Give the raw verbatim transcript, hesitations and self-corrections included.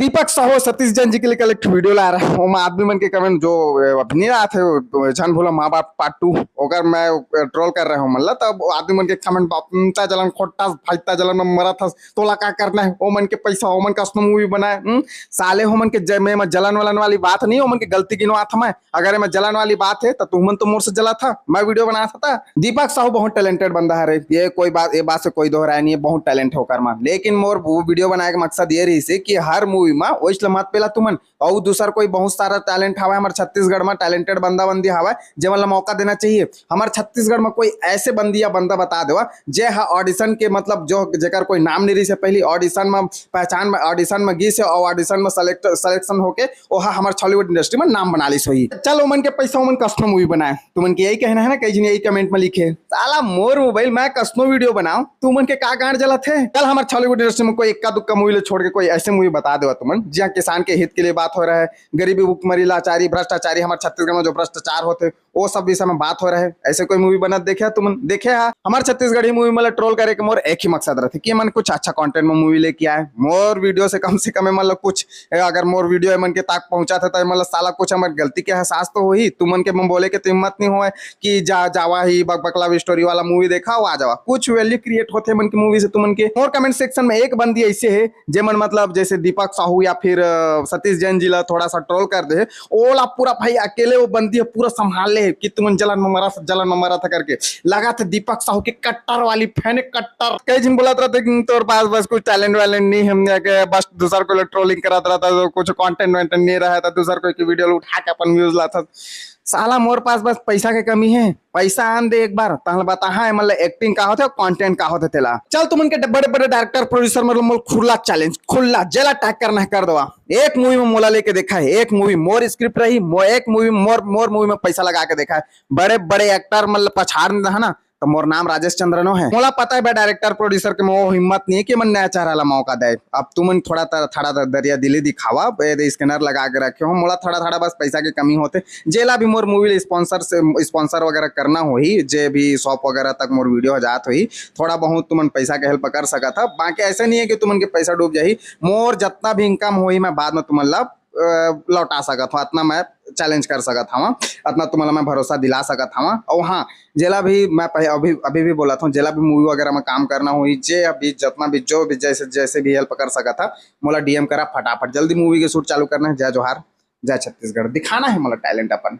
दीपक साहू सतीश जैन जी के लिए कल एक वीडियो ला रहा हूँ। आदमी मन के कमेंट जो अभी नहीं रहा थे, झन भूला माँ बाप पार्ट टू, अगर मैं ट्रोल कर रहा हूँ, मतलब, तब आदमी मन के कमेंट बाप, "इतना जलन खोटा, फाइता जलन में मरा था, तोला का करना है, ओ मन के पैसा, ओ मन का असनो मूवी बनाए।" हम्म? साले हो मन के जय में जलन वलन वाली बात नहीं, ओ मन के गलती गिनवा था मैं। अगर एमा जलन वाली बात है, तो तुमन तो मोर से जला था, मैं वीडियो बना था। दीपक साहू बहुत टैलेंटेड बंदा है रे, ये कोई बात, ये बात से कोई दो राय नहीं है, बहुत टैलेंट है ओकर में। लेकिन मोर वो वीडियो बनाए के मकसद ये रही से कि हर मूवी में वैसले मत पेला तुमन, और दूसर कोई बहुत सारा टैलेंट हवा हमारे छत्तीसगढ़ में, टैलेंटेड बंदा बंदी हवा, जेमन ला मौका देना चाहिए। हमारे छत्तीसगढ़ में कोई ऐसे बंदी या बंदा बता देवा, जे हा ऑडिशन के, मतलब, जो जेकर कोई नाम नहीं रही से पहली ऑडिशन में पहचान में, ऑडिशन में गिस है और ऑडिशन में सेलेक्ट, सिलेक्शन होके ओहा हमार छॉलीवुड इंडस्ट्री में नाम बना लिस होही। चल, ओमन के पैसा ओमन कसनो मूवी बनाए, तुमन के यही कहना है ना, कई जन यही कमेंट में लिखे, "साला मोर मोबाइल मैं कसनो वीडियो बनाऊं, तुमन के का गांड जलत है?" चल, हमार छॉलीवुड इंडस्ट्री में कोई इक्का दुक्का मूवी ले छोड़ के कोई ऐसे मूवी बता देवा तुमन, जहाँ किसान के हित के लिए बात हो रहा है, गरीबी, भुखमरी, लाचारी, भ्रष्टाचारी, हमार छत्तीसगढ़ में जो भ्रष्टाचार होते, वो सब विषय में बात हो रहे। ऐसे कोई मूवी बनत देखे तुमन? देखे हा? हमार छत्तीसगढ़ी मूवी मतलब ट्रोल करे के मोर एक ही मकसद रहते कि मन कुछ अच्छा कंटेंट में मूवी लेके आए, मोर वीडियो से कम से कम मतलब कुछ, अगर मोर वीडियो मन के तक पहुंचा था तो मतलब साला कुछ हमार गलती के एहसास तो होही। तुमन के मन बोले के तो हिम्मत नहीं होए कि जा जावा ही बक बकला स्टोरी वाला मूवी देखा, आ जावा, कुछ वैल्यू क्रिएट होते मन के मूवी से। तुमन के मोर कमेंट सेक्शन में एक बंदी ऐसे है जे मन मतलब जैसे दीपक साहू या फिर सतीश जैन जी ला थोड़ा सा ट्रोल कर दे, ओला पूरा भाई अकेले वो बंदी है पूरा संभाल ले कि तुमन जलन में मरा, जलन में मरा था करके। लगा था दीपक साहू के कट्टर वाली फैन, कट्टर। कई जिन बोलत रहते कि तोर पास बस कुछ टैलेंट वैलेंट नहीं, हम जाके बस दूसर को ट्रोलिंग करत रहता, तो कुछ कंटेंट वेंटेंट नहीं रहा था, दूसर कोई की वीडियो उठा के अपन व्यूज ला था। साला मोर पास बस पैसा के कमी है, पैसा आन दे एक बार, तहन बता हाँ, मतलब एक्टिंग का होते, कंटेंट का होते तेला। चल तुमन के बड़े बड़े डायरेक्टर प्रोड्यूसर मतलब मोल खुला चैलेंज, खुला जेला टैग करना है कर दवा। एक मूवी में मोला लेके देखा है, एक मूवी मोर स्क्रिप्ट रही, मो, एक मूवी मोर, मोर मूवी में पैसा लगा के देखा है, बड़े बड़े एक्टर मतलब पछाड़ में है ना, तो मोर नाम राजेश चंद्रनो है। मोला पता है भाई डायरेक्टर प्रोड्यूसर के मोह हिम्मत नहीं है कि मन नया चेहरा ला मौका दे। अब तुमन थोड़ा थोड़ा दरिया दिली दिखावा, स्कैनर लगा के रखे हो, मोला थोड़ा थोड़ा बस पैसा के कमी होते। जेला भी मोर मूवी स्पॉन्सर से स्पॉन्सर वगैरह करना होही, जे भी शॉप वगैरह तक मोर वीडियो जात होही, थोड़ा बहुत तुमन पैसा के हेल्प कर सकत हा। बाकी ऐसा नहीं है कि तुमन के पैसा डूब जाही। मोर जितना भी इनकम होही मैं बाद में तुमन ला लौटा सकत हूँ, इतना मैं चैलेंज कर सकत हूँ, इतना तुमन ला मैं भरोसा दिला सकत हूँ। और हाँ, जेला भी मैं अभी अभी भी बोलत हूँ, जेला भी मूवी वगैरह में काम करना होही, जे अभी जितना भी जो भी जैसे जैसे भी हेल्प कर सकत हा, मोला डीएम करा फटाफट, जल्दी मूवी के शूट चालू करना है। जय जोहार, जय छत्तीसगढ़, दिखाना है मोला टैलेंट अपन।